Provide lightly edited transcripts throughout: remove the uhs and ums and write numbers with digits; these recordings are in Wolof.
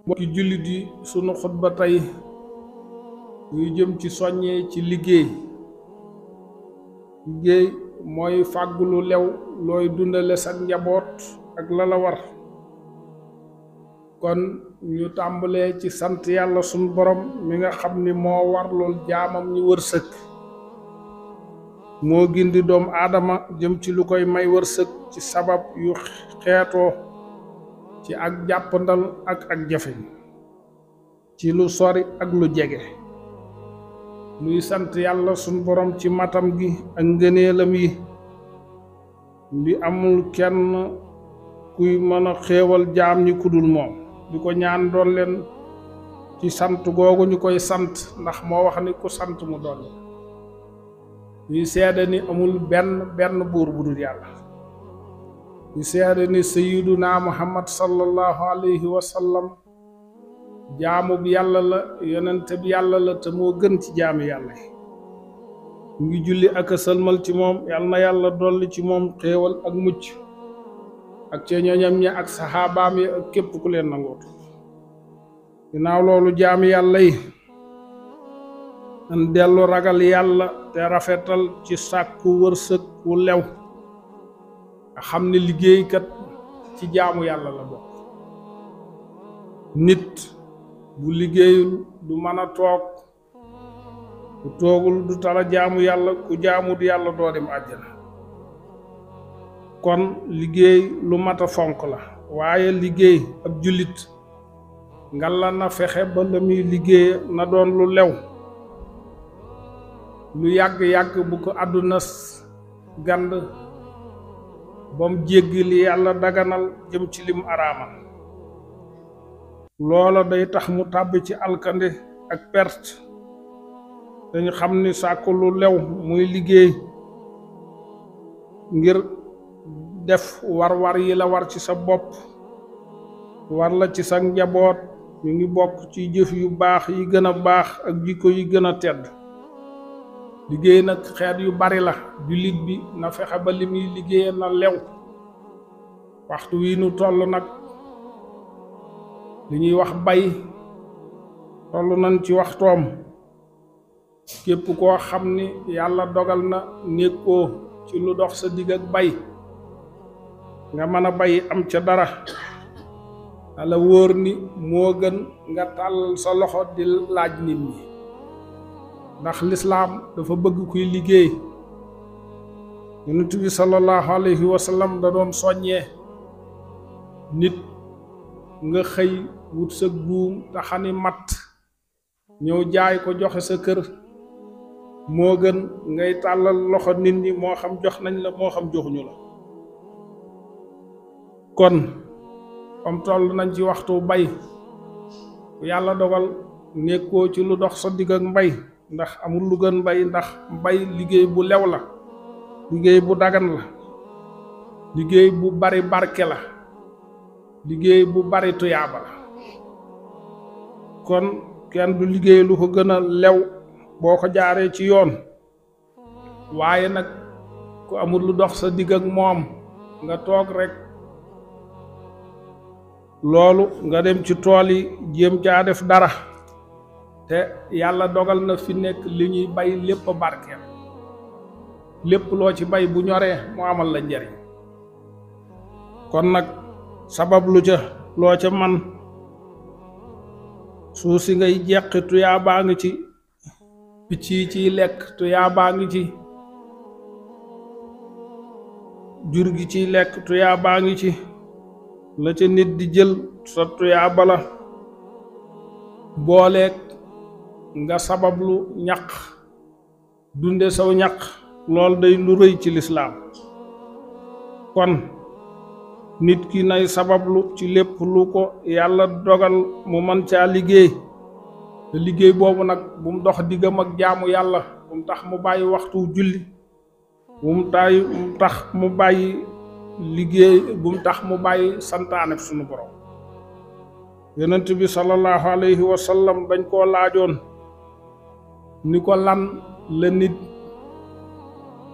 mbokki jullit yi sunu xutba tey yu jëm ci soññee ci liggéey mooy fàggu lu lew looy dundale sa njaboot ak la la war kon ñu tàmbalee ci sant yàlla sunu borom mi nga xam ni moo war lool jaamam ñi wërsëg moo gindi doomu aadama jëm ci lu koy may wërsëg ci sabab yu xeetoo ci ak jàppandal ak jafe ci lu sori ak lu jege nuy sant yàlla sunu borom ci matam gi ak ngëneelam yi li amul kenn kuy mën a xéewal jaam ñi kudul moom di ko ñaan doon leen ci sant googu ñu koy sant ndax moo wax ni ku sant mu doon ñuy seede ni amul benn buur bu dul yàlla ñu seede ni sayyiduna muhammad sallallahu alayhi wa sallam jaamu bi yàlla la yonente bi yàlla la te moo gën ci jaami yàlla yi mu ngi julli ak a sëlmal ci moom yàlla na yàlla dolli ci moom xéewal ak mucc ak ca ñoñam ña ak saxaabaam yi ak képp ku leen nangootu ginnaaw loolu jaami yàlla yi nan dellu ragal yàlla te rafetal ci sàkku wërsëg wu lew nga xam ne liggéeykat ci jaamu yàlla la bokk nit bu liggéeyul du mën a toog ku toogul du tala jaamu yàlla ku jaamut yàlla doo dem àjjana kon liggéey lu mat a fonk la waaye liggéey ab jullit ngalla na fexe ba la muy liggéey na doon lu lew lu yàgg-yàgg bu ko àdduna gand bam jéggi li yàlla daganal jëm ci lim araamal loola day tax mu tàbbi ci alkande ak perte dañu xam ni sàkku lu lew muy liggéey ngir def war yi la war ci sa bopp war la ci sa njaboot ñu ngi bokk ci jëf yu baax yi gën a baax ak jikko yi gën a tedd liggéey nag xeet yu bari la jullit bi na fexe ba li muy liggéey na lew waxtu wi nu toll nag li ñuy wax bay toll nañ ci waxtoom képp koo xam ni yàlla dogal na nekkoo ci lu dox sa digg ak bay nga mën a bay am ca dara ala wóor ni moo gën nga tàllal sa loxo di laaj nit ñi ndax lislaam dafa bëgg kuy liggéey yonent bi sallallahu alayhi wa sallam da doon soññee nit nga xëy wut sa buum taxani matt ñëw jaay ko joxe sa kër moo gën ngay tàllal loxo nit ñi moo xam jox nañ la moo xam joxuñu la kon comme toll nañ ci waxtu bay yàlla dogal nekkoo ci lu dox sa digg ak mbay ndax amul lu gën mbay ndax mbay liggéey bu lew la liggéey bu dagan la liggéey bu bari barke la liggéey bu bari tuyaaba la kon kenn du liggéey lu ko gën a lew boo ko jaaree ci yoon waaye nag ku amul lu dox sa digg ak moom nga toog rek loolu nga dem ci tool yi jéem caa def dara te yàlla dogal na fi nekk li ñuy bay lépp a barkeel lépp loo ci bay bu ñoree mu amal la njariñ kon nag sabab lu ca loo ca man suuf si ngay jeqi tuyaa baa ngi ci picc yi ciy lekk tuyaa baa ngi ci jur gi ciy lekk tuyaa baa ngi ci la ca nit di jël sa tuyaa bala booleeg nga sabablu ñaq dunde saw ñaq lool day lu rëy ci lislaam kon nit ki nay sabablu ci lépp lu ko yàlla dogal mu mën caa liggéey te liggéey boobu nag bu mu dox diggam ak jaamu yàlla bu mu tax mu bàyyi waxtu julli bu mu tax mu bàyyi liggéey bu mu tax mu bàyyi santaane sunu borom yonent bi sallallahu alayhi wa sallam dañ koo laajoon ni ko lan la nit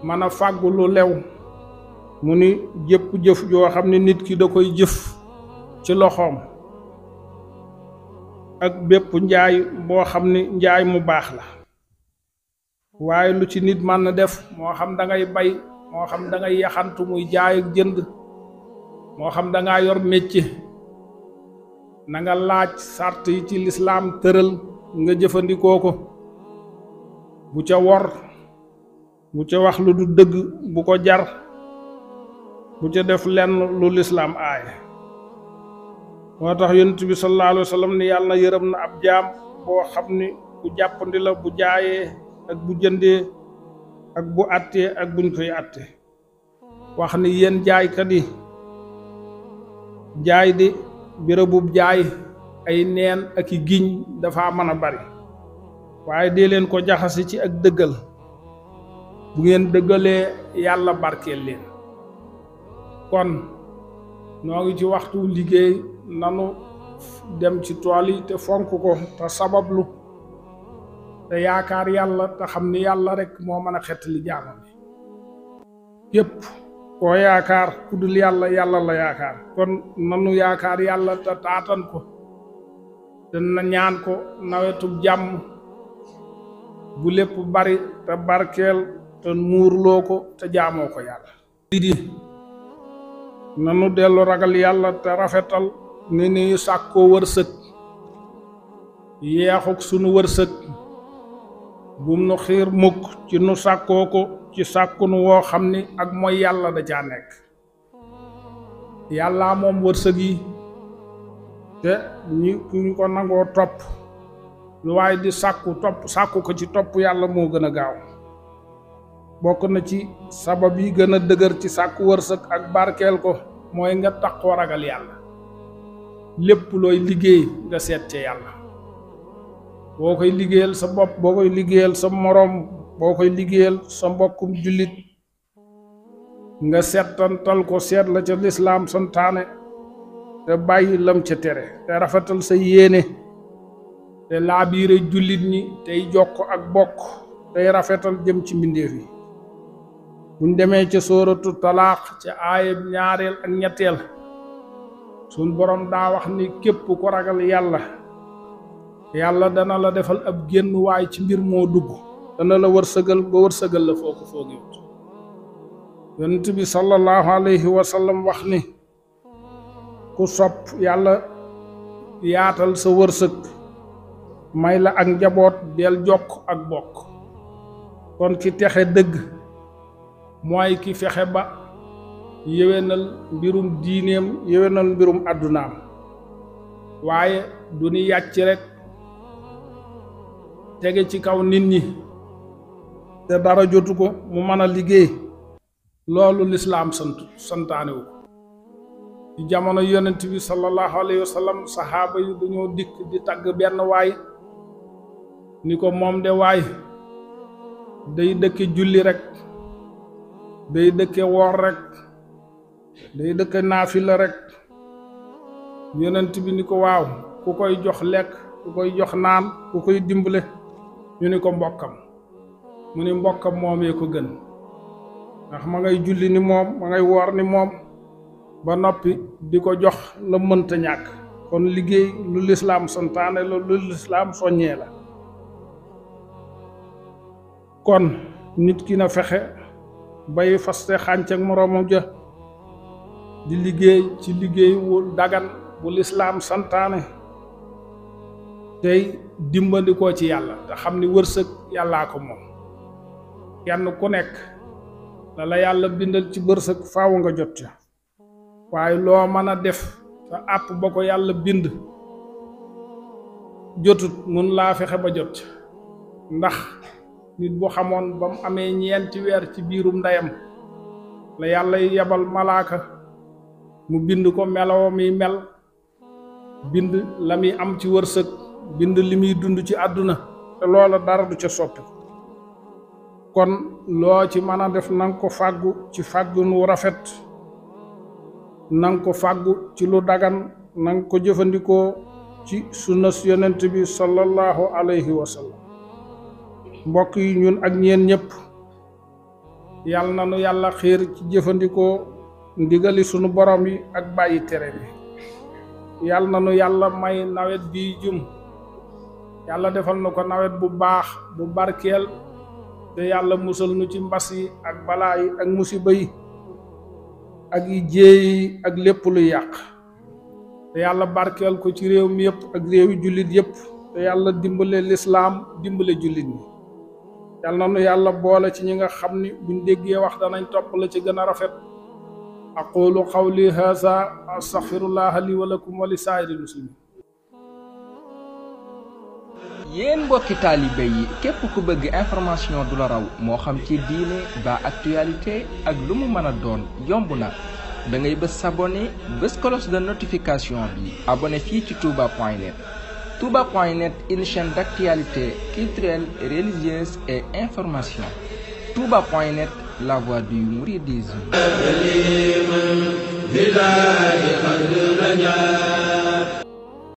mën a fàggu lu lew mu ni jëpp jëf joo xam ne nit ki da koy jëf ci loxoom ak bépp njaay boo xam ni njaay mu baax la waaye lu ci nit mën na def moo xam da ngay bay moo xam da ngay yaxantu muy jaay ak jënd moo xam da ngaa yor métier na nga laaj sart yi ci lislaam tëral nga jëfandikoo ko bu ca wor bu ca wax lu du dëgg bu ko jar bu ca def lenn lu lislaam aaye moo tax yonent bi sallallahu alayhi wa sallam ni yàlla na yërëm na ab jaam boo xam ni bu jàppandi la bu jaayee ak bu jëndee ak bu àttee ak buñ koy àtte wax ni yéen jaaykat yi jaay di bérébub jaay ay neen ak i giñ dafa mën a bari waaye dee leen ko jaxasi ci ak dëggal bu ngeen dëggalee yàlla barkeel leen kon noo ngi ci waxtu liggéey nanu dem ci tool yi te fonk ko te sabablu te yaakaar yàlla te xam ni yàlla rek moo mën a xettali jaamam bi képp koo yaakaar ku dul yàlla yàlla la yaakaar kon nanu yaakaar yàlla te taatan ko te na ñaan ko nawetub jàmm bu lépp bari te barkeel te muurloo ko te jaamoo ko yàlla di nanu dellu ragal yàlla te rafetal ni ni sàkkoo wërsëg yeexuk sunu wërsëg bum nu xiir mukk ci nu sàkkoo ko ci sàkkunu woo xam ni ak mooy yàlla da caa nekk yàllaa moom wërsëg yi te ñu ko nangoo topp lu waaye di sàkku ko ci topp yàlla moo gën a gaaw bokk na ci sabab yi gën a dëgër ci sàkku wërsëg ak barkeel ko mooy nga takkoo ragal yàlla lépp looy liggéey nga seet ca yàlla boo koy liggéeyal sa bopp boo koy liggéeyal sa moroom boo koy liggéeyal sa mbokkum jullit nga settantal ko seet la ca lislaam santaane te bàyyi lam ca tere te rafetal sa yéene te laabiire jullit ñi tey jokk ak bokk tey rafetal jëm ci mbindeef yi buñ demee ca sóoratu talaax ca aaya ñaareel ak ñetteel suñ borom daa wax ni képp ko ragal yàlla dana la defal ab génn waay ci mbir moo dugg dana la wërsëgal ba wërsëgal la foo ko foogiwut yonent bi sallallahu alayhi wa sallam wax ni ku sopp yàlla yaatal sa wërsëg may la ak njaboot del jokk ak bokk kon ki texe dëgg mooy ki fexe ba yéwénal mbirum diineem yéwénal mbirum àddunaam waaye du ni yàcc rek tege ci kaw nit ñi te dara jotu ko mu mën a liggéey loolu lislaam santaane wu ko ci jamono yonent bi sallallahu alayhi wa sallam saxaaba yi dañoo dikk di tagg benn waay ni ko moom de waay day dëkke julli rek day dëkke woor rek day dëkke naafila rek yonent bi ni ko waaw ku koy jox lekk ku koy jox naan ku koy dimbale ñu ni ko mbokkam mu ni mbokkam moomee ko gën ndax ma ngay julli ni moom ma ngay woor ni moom ba noppi di ko jox la mënta ñàkk kon liggéey lu lislaam santaane la lu lislaam soññee la kon nit ki na fexe bay faste xànc ak moroomam ja di liggéey ci liggéey wu dagan bu lislaam santaane tey dimbandikoo ci yàlla te xam ni wërsëg yàllaa ko moom kenn ku nekk la yàlla bindal ci wërsëg faaw nga jot ca waaye loo mën a def te àpp ba ko yàlla bind jotut mun laa fexe ba jot ca ndax nit bu xamoon ba mu amee ñeenti weer ci biirum ndeyam la yàlla yebal malaaka mu bind ko meloo mi mel bind la muy am ci wërsëg bind li muy dund ci àdduna te loola dara du ca soppi kon loo ci mën a def nanga ko fàggu ci fàggu nu rafet nanga ko fàggu ci lu dagan nanga ko jëfandikoo ci sunnas yonent bi sallallahu alayhi wa sallam mbokk yi ñun ak ñeen ñëpp yàlla na nu yàlla xiir ci jëfandikoo ndigali sunu borom yi ak bàyyi tere bi yàlla na nu yàlla may nawet bi jum yàlla defal na ko nawet bu baax bu barkeel te yàlla musal nu ci mbas yi ak balaa yi ak musiba yi ak yi jéey yi ak lépp lu yàq te yàlla barkeel ko ci réew mi yëpp ak réewi jullit yëpp te yàlla dimbale lislaam dimbale jullit ñi yàlla na nu yàlla boole ci ñi nga xam ni buñ déggee wax danañ topp la ci gën a rafet aqulu qawli haza astaghfirullah li wa lakum wa li saa'iril muslimin. yéen mbokki taalibe yi képp ku bëgg information du la raw moo xam ci diine ba actualité ak lu mu mën a doon yomb na da ngay bës s'abonner bës cloche de notification bi abonné fii ci touba.net. touba.net, une chaîne d'actualité culturelle, religieuse et information. touba.net, la voix du mouridisme.